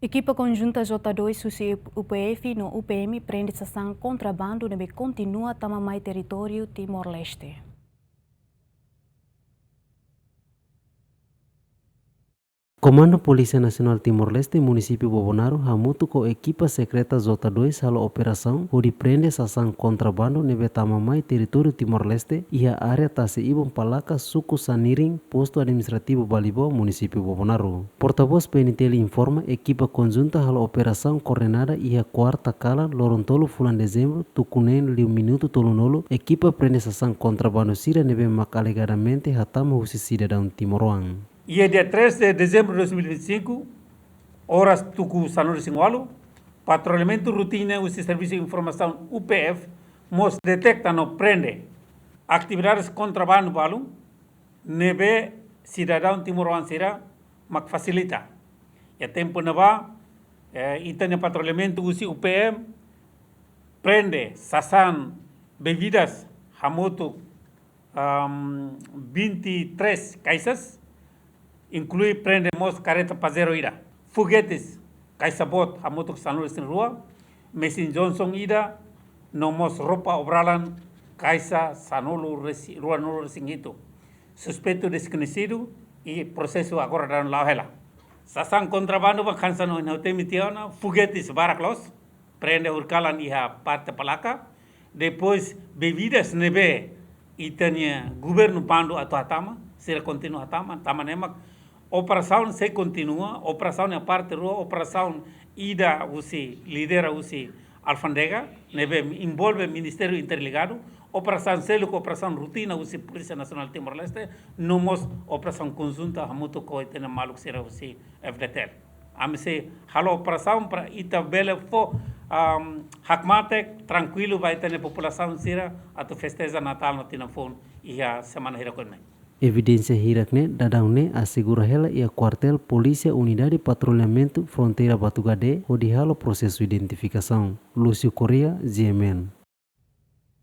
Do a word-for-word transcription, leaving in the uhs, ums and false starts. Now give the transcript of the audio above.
Ekipa konjunta J dois husi U P F no U P M prende sasán kontrabandu ne'ebé kontinua tama mai territóriu Timor-Leste. Komandu Polísia Nasionál Timor-Leste, Munisípiu Bobonaro, hamutuk ho ekipa sekreta J dois halo operasaun hodi prende sasán kontrabandu ne'ebé tama mai territóriu Timor-Leste, iha área Tasi Ibun Palaka, suku Sanirin, postu administrativu Baliboa, Munisípiu Bobonaro. Portavós P N T L informa, ekipa konjunta halo operasaun koordenada iha kuarta kalan, loron tolu fulan Dezembru, tuku neen liu minutu tolunulu, ekipa prende sasán kontrabandu sira ne'ebé mak alegadamente hatama husi sidadaun timoroan. Iha dia três de dezembro de dois mil e vinte e cinco, oras tuku sanulu-resin-ualu, patrulhamentu rotina husi Servisu Informasaun U P F mós deteta no prende atividades kontrabandu balun ne'ebé sidadaun timoroan sira mak fasilita. Iha tempu ne'ebá, eh, ita-nia patrulhamentu husi U P M prende sasán bebidas hamutuk, am, vinte e três caixas, inklui prende mós karreta Pajero ida, foguetes, kaixa boot hamutuk sanulu-resin-rua, mesin Johnson ida, no mós roupa obralan, kaixa sanulu-resi-, ruanulu-resin-hitu. Suspeitu deskoñesidu i prosesu agora daudaun la'o hela. Sasán kontrabandu mak hanesan ohin ha'u temi tiha ona, foguetes barak loos, prende horikalan iha parte Palaka. Depois, bebidas ne'ebé ita-nia governu bandu atu hatama, sira kontinua hatama, tanba ne'e mak operasaun sei kontinua, operasaun iha parte rua, operasaun ida husi lidera husi alfándega, ne'ebé envolve Ministériu Interligadu, operasaun seluk, operasaun rotina husi Polísia Nasionál Timor-Leste, no mós operasaun konjunta hamutuk ho ita-nia maluk sira husi F D T L. Ami sei halo operasaun para ita bele fó, am, hakmatek, trankuilu ba ita-nia populasaun sira atu festeja Natál no Tinan Foun iha semana hirak oin mai. Evidénsia hirak ne'e daudaun ne'e asegura hela iha Kuartél Polísia Unidade Patrullamentu Fronteira Batugade hodi halo prosesu identifikasaun. Lúcio Correia, G M N.